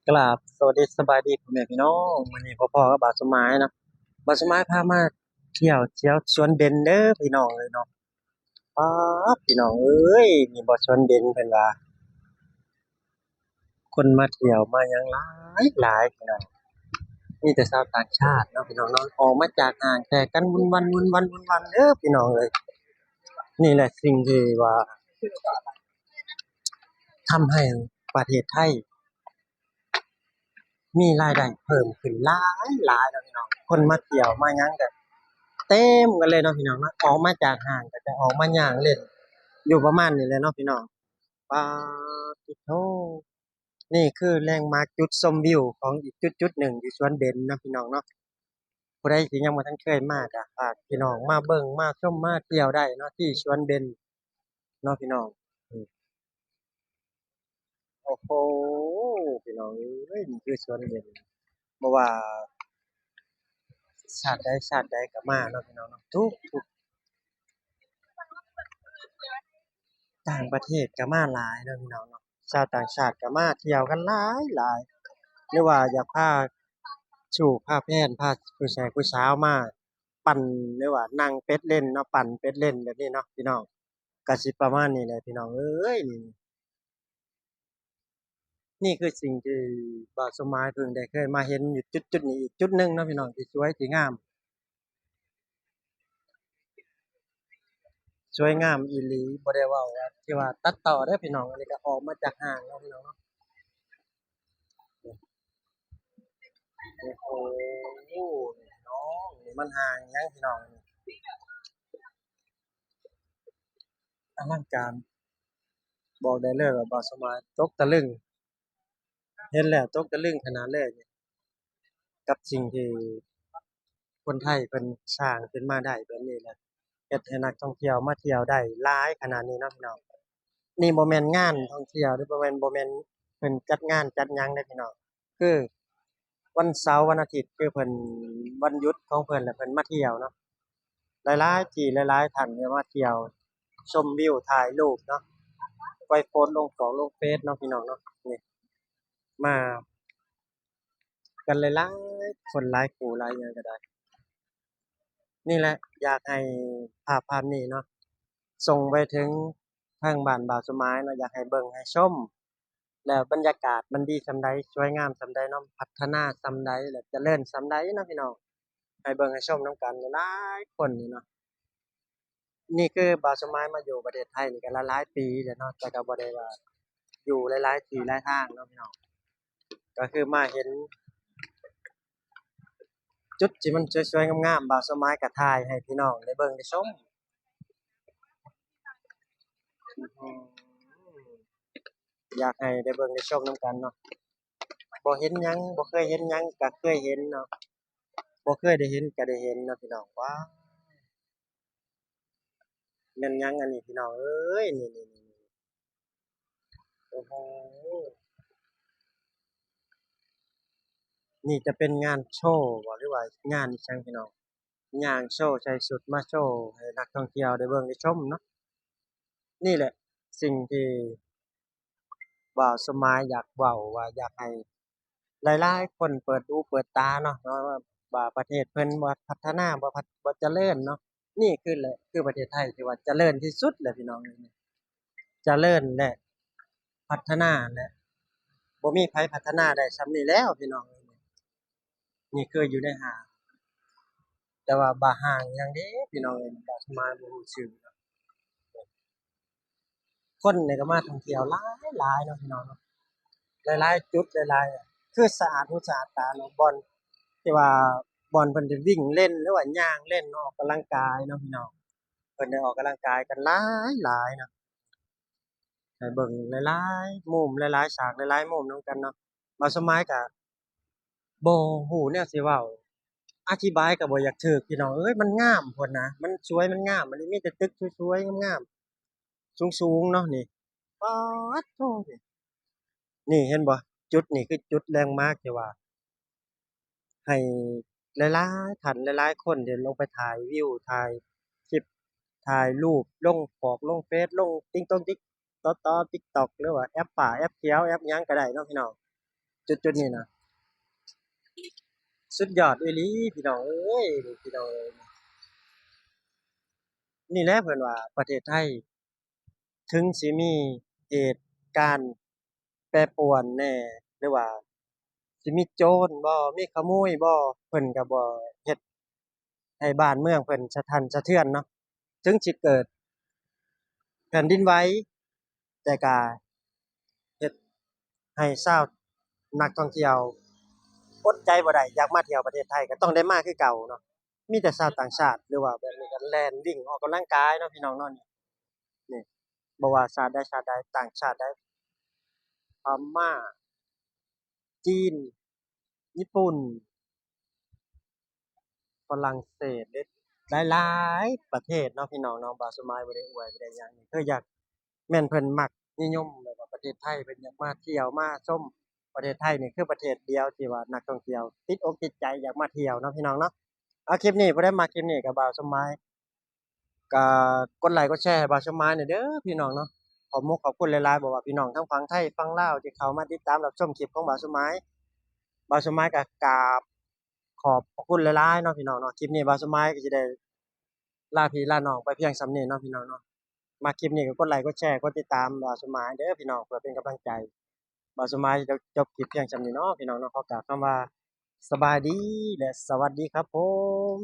ກາບສະຫວັດດີສະບາຍດີພໍ່ແມ່ພີ່ນ້ອງ, ມື້ນີ້ພໍ້ກັບບ່າວສົມໝາຍເນາະ. ບ່າວສົມໝາຍພາມາທ່ຽວສວນເບັນເດີພີ່ນ້ອງເອີຍເນາະ. ປາດ ພີ່ນ້ອງເອີຍ ນີ້ບໍ່ສວນເບັນ ເພິ່ນວ່າຄົນມາທ່ຽວມາຫຍັງຫຼາຍໆ ພີ່ນ້ອງ, ມີແຕ່ຊາວຕ່າງຊາດເນາະ ພີ່ນ້ອງເນາະ. ອອກມາຈາກຫ້າງແຕ່ກັນວຸນວັນ ວຸນວັນ ວຸນວັນເດີພີ່ນ້ອງເອີຍ. ນີ້ແຫຼະສິ່ງທີ່ວ່າທຳໃຫ້ປະເທດໄທ ມີລາຍໄດ້ເພີ່ມຂຶ້ນຫຼາຍໆເນາະພີ່ນ້ອງ. ຄົນມາທ່ຽວມາຫຍັງກະເຕັມກັນເລີຍເນາະພີ່ນ້ອງເນາະ. ອອກມາຈາກຫ້າງກະຈະອອກມາຍ່າງເລ່ນຢູ່ປະມານນີ້ແຫຼະເນາະພີ່ນ້ອງ. ປາດຕິໂທ ນີ້ຄືແລນມາກຈຸດຊົມວິວຂອງອີກຈຸດໆໜຶ່ງຢູ່ສວນເບັນເນາະພີ່ນ້ອງເນາະ. ຜູ້ໃດທີ່ຍັງບໍ່ທັນເຄີຍມາກະຝາກພີ່ນ້ອງມາເບິ່ງມາຊົມມາທ່ຽວໄດ້ເນາະ ທີ່ສວນເບັນເນາະພີ່ນ້ອງ. ໂອ້ໂຫ ພີ່ນ້ອງເອີຍ ນີ້ຄືສວນເບັນ ບໍ່ວ່າຊາດໃດຊາດໃດກະມາເນາະພີ່ນ້ອງເນາະ. ທຸກ ທຸກຕ່າງປະເທດກະມາຫຼາຍເນາະພີ່ນ້ອງເນາະ. ຊາວຕ່າງຊາດກະມາທ່ຽວກັນຫຼາຍໆ ຫຼືວ່າຢາກພາຊູ້ພາແຟນ ພາຜູ້ຊາຍຜູ້ສາວມາປັ່ນ ຫຼືວ່ານັ່ງເປັດເຫຼັ້ນເນາະ ປັ່ນເປັດເຫຼັ້ນແບບນີ້ເນາະພີ່ນ້ອງ. ກະຊິປະມານນີ້ແຫຼະພີ່ນ້ອງເອີຍ. ນີ້ ນີ້ຄືສິ່ງທີ່ບ່າວສົມໝາຍເພິ່ງໄດ້ເຄີຍມາເຫັນຢູ່ຈຸດໆນີ້ອີກຈຸດໜຶ່ງເນາະພີ່ນ້ອງ ທີ່ສວຍທີ່ງາມ ສວຍງາມອີ່ຫຼີ. ບໍ່ໄດ້ເວົ້າວ່າທີ່ວ່າຕັດຕໍ່ເດີພີ່ນ້ອງ, ອັນນີ້ກະອອກມາຈາກຫ້າງເນາະພີ່ນ້ອງເນາະ. ໂອ້ໂຫ ພີ່ນ້ອງ ນີ້ມັນຫ້າງຫຍັງພີ່ນ້ອງ? ອະລັງການ ບອກໄດ້ເລີຍວ່າບ່າວສົມໝາຍຕົກຕະລຶງ, ເຫັນແລ້ວຕົກຕະລຶງຂະໜາດເລີຍ ກັບສິ່ງທີ່ຄົນໄທເພິ່ນສ້າງຂຶ້ນມາໄດ້ແບບນີ້ ແລະ ເຮັດໃຫ້ນັກທ່ອງທ່ຽວມາທ່ຽວໄດ້ຫຼາຍຂະໜາດນີ້ເນາະພີ່ນ້ອງ. ນີ້ບໍ່ແມ່ນງານທ່ອງທ່ຽວເດ້ ບໍ່ແມ່ນ ບໍ່ແມ່ນເພິ່ນຈັດງານຈັດຫຍັງເດ້ພີ່ນ້ອງ. ຄືວັນເສົາວັນອາທິດ ຄືເພິ່ນ ວັນຢຸດຂອງເພິ່ນ ແລະ ເພິ່ນມາທ່ຽວເນາະ. ຫຼາຍໆທີ່ຫຼາຍໆທ່ານກະມາທ່ຽວຊົມວິວ ຖ່າຍຮູບເນາະ, ໄວ້ໂພສລົງກອກລົງເຟສເນາະພີ່ນ້ອງເນາະ. ນີ້ ມາກັນຫຼາຍໆຄົນ ຫຼາຍຄູ່ຫຼາຍຫຍັງກະໄດ້. ນີ້ແຫຼະ ຢາກໃຫ້ພາບພາບນີ້ເນາະ ສົ່ງໄປເຖິງທາງບ້ານບ່າວສົມໝາຍເນາະ, ຢາກໃຫ້ເບິ່ງໃຫ້ຊົມ ແລ້ວບັນຍາກາດມັນດີສ່ຳໃດ ສວຍງາມສ່ຳໃດເນາະ, ພັດທະນາສ່ຳໃດ ແລ້ວຈະເລີນສ່ຳໃດເນາະພີ່ນ້ອງ. ໃຫ້ເບິ່ງໃຫ້ຊົມນຳກັນຫຼາຍໆຄົນນີ້ເນາະ. ນີ້ຄືບ່າວສົມໝາຍມາຢູ່ປະເທດໄທນີ້ກະຫຼາຍໆປີແລ້ວເນາະ, ແຕ່ກະບໍ່ໄດ້ວ່າຢູ່ຫຼາຍໆທີ່ຫຼາຍທາງເນາະພີ່ນ້ອງ. ກະຄືມາເຫັນຈຸດທີ່ມັນສວຍໆງາມໆ ບ່າວສົມໝາຍກະຖ່າຍໃຫ້ພີ່ນ້ອງໄດ້ເບິ່ງໄດ້ຊົມ. ຢາກໃຫ້ໄດ້ເບິ່ງໄດ້ຊົມນຳກັນເນາະ. ບໍ່ເຫັນຫຍັງ ບໍ່ເຄີຍເຫັນຫຍັງກະເຄີຍເຫັນເນາະ, ບໍ່ເຄີຍໄດ້ເຫັນກະໄດ້ເຫັນເນາະພີ່ນ້ອງ. ວ້າວ ແມ່ນຫຍັງອັນນີ້ພີ່ນ້ອງເອີຍ ນີ້ໆໆ ໂອ້ໂຫ ນີ້ຈະເປັນງານໂຊບໍ ຫຼືວ່າງານອີ່ຫຍັງພີ່ນ້ອງ? ຍ່າງໂຊ ໃສ່ຊຸດມາໂຊໃຫ້ນັກທ່ອງທ່ຽວໄດ້ເບິ່ງໄດ້ຊົມເນາະ. ນີ້ແຫຼະສິ່ງທີ່ບ່າວສົມໝາຍຢາກເວົ້າວ່າ ຢາກໃຫ້ຫຼາຍໆຄົນເປີດຫູເປີດຕາເນາະ ວ່າປະເທດເພິ່ນບໍ່ພັດທະນາ ບໍ່ພັດ ບໍ່ຈະເລີນເນາະ. ນີ້ຄືແຫຼະ ຄືປະເທດໄທທີ່ວ່າຈະເລີນທີ່ສຸດແຫຼະພີ່ນ້ອງເອີຍ, ຈະເລີນ ແລະ ພັດທະນາ ແລະ ບໍ່ມີໃຜພັດທະນາໄດ້ສ່ຳນີ້ແລ້ວພີ່ນ້ອງເອີຍ. ນີ້ຄືຢູ່ໃນຫ້າງ ແຕ່ວ່າບາຫ້າງຫຍັງເດພີ່ນ້ອງເອີຍ ບາສະມາຍບໍ່ຮູ້ຊື່. ຄົນນີ້ກະມາທ່ອງທ່ຽວຫຼາຍໆເນາະພີ່ນ້ອງເນາະ, ຫຼາຍໆຈຸດ ຫຼາຍໆ ຄືສະອາດຫູສະອາດຕາເນາະ. ບ່ອນທີ່ວ່າ ບ່ອນເພິ່ນຊິວິ່ງເຫຼັ້ນ ຫຼືວ່າຍ່າງເຫຼັ້ນ ອອກກຳລັງກາຍເນາະພີ່ນ້ອງ, ເພິ່ນໄດ້ອອກກຳລັງກາຍກັນຫຼາຍໆເນາະ. ໃຫ້ເບິ່ງຫຼາຍໆມຸມ ຫຼາຍໆສາກ ຫຼາຍໆມຸມນຳກັນເນາະ. ບ່າວສະໝາຍກະບໍ່ຮູ້ແນວຊິເວົ້າ ອະທິບາຍກະບໍ່ຢາກຖືກພີ່ນ້ອງເອີຍ, ມັນງາມໂພດນະ ມັນສວຍ ມັນງາມ ມັນມີແຕ່ຕຶກສວຍໆງາມໆ ສູງໆເນາະ. ນີ້ ປາດໂທ້ ນີ້ ນີ້ເຫັນບໍ່? ຈຸດນີ້ຄືຈຸດແລນມາກທີ່ວ່າ ໃຫ້ຫຼາຍໆທ່ານ ຫຼາຍໆຄົນທີ່ລົງໄປຖ່າຍວິວ ຖ່າຍຄລິບ ຖ່າຍຮູບ ລົງກອກລົງເຟສ ລົງຕິກຕອກ ຕິກຕອກ ຕິກຕອກ ຫຼືວ່າແອັບຟ້າແອັບຂຽວ ແອັບຫຍັງກະໄດ້ເນາະພີ່ນ້ອງ. ຈຸດໆນີ້ນະ ສຸດຍອດອີ່ຫຼີພີ່ນ້ອງເອີຍ ພີ່ນ້ອງເອີຍ. ນີ້ແຫຼະເພິ່ນວ່າປະເທດໄທ ເຖິງຊິມີເຫດການແປປວນແດ່ ຫຼືວ່າຊິມີໂຈນບໍ່ ມີຂະໂມຍບໍ່ ເພິ່ນກໍບໍ່ເຮັດໃຫ້ບ້ານເມືອງເພິ່ນສະທັນສະເທືອນເນາະ. ເຖິງຊິເກີດແຜ່ນດິນໄຫວ ແຕ່ກະເຮັດໃຫ້ຊາວນັກທ່ອງທ່ຽວອົດໃຈບໍ່ໄດ້ ຢາກມາທ່ຽວປະເທດໄທ ກໍຕ້ອງໄດ້ມາຄືເກົ່າເນາະ. ມີແຕ່ຊາວຕ່າງຊາດ ຫຼືວ່າແບບນີ້ກໍແລ່ນວິ່ງອອກກຳລັງກາຍເນາະ ພີ່ນ້ອງເນາະ. ນີ້ ນີ້ ບໍ່ວ່າຊາດໃດຊາດໃດ ຕ່າງຊາດໃດ ພະມ້າ ຈີນ ຍີ່ປຸ່ນ ຝຣັ່ງເສດ ຫຼາຍໆປະເທດເນາະ ພີ່ນ້ອງເນາະ. ບ່າວສົມໝາຍບໍ່ໄດ້ອວຍ ບໍ່ໄດ້ຫຍັງ ຄືຢາກ ແມ່ນເພິ່ນມັກນິຍົມ ແບບວ່າປະເທດໄທ ເພິ່ນຢາກມາທ່ຽວມາຊົມປະເທດໄທນີ້ ຄືປະເທດດຽວທີ່ວ່ານັກທ່ອງທ່ຽວຕິດອົກຕິດໃຈຢາກມາທ່ຽວເນາະ ພີ່ນ້ອງເນາະ. ເອົາ ຄລິບນີ້ ຜູ້ໃດມັກຄລິບນີ້ກໍ ບ່າວສົມໝາຍ ກໍກົດໄລກົດແຊໃຫ້ບ່າວສົມໝາຍແດ່ເດີພີ່ນ້ອງເນາະ. ຂອບມຸກຂອບຄຸນຫຼາຍໆ ບໍ່ວ່າພີ່ນ້ອງທາງຝັ່ງໄທຝັ່ງລາວທີ່ເຂົ້າມາຕິດຕາມຮັບຊົມຄລິບຂອງບ່າວສົມໝາຍ. ບ່າວສົມໝາຍກໍກາບຂອບພະຄຸນຫຼາຍໆເນາະ ພີ່ນ້ອງເນາະ. ຄລິບນີ້ບ່າວສົມໝາຍກໍຊິໄດ້ລາພີ່ລານ້ອງໄປພຽງສ່ຳນີ້ເນາະ ພີ່ນ້ອງເນາະ. ມັກຄລິບນີ້ກໍກົດໄລກົດແຊກົດຕິດຕາມບ່າວສົມໝາຍເດີພີ່ນ້ອງ ເພື່ອເປັນກຳລັງໃຈ. ບ່າວສົມໝາຍຈະຈົບຄລິບພຽງສ່ຳນີ້ເນາະ ພີ່ນ້ອງເນາະ. ຂໍກ່າວຄຳວ່າສະບາຍດີ ແລະ ສະຫວັດດີຄັບຜົມ.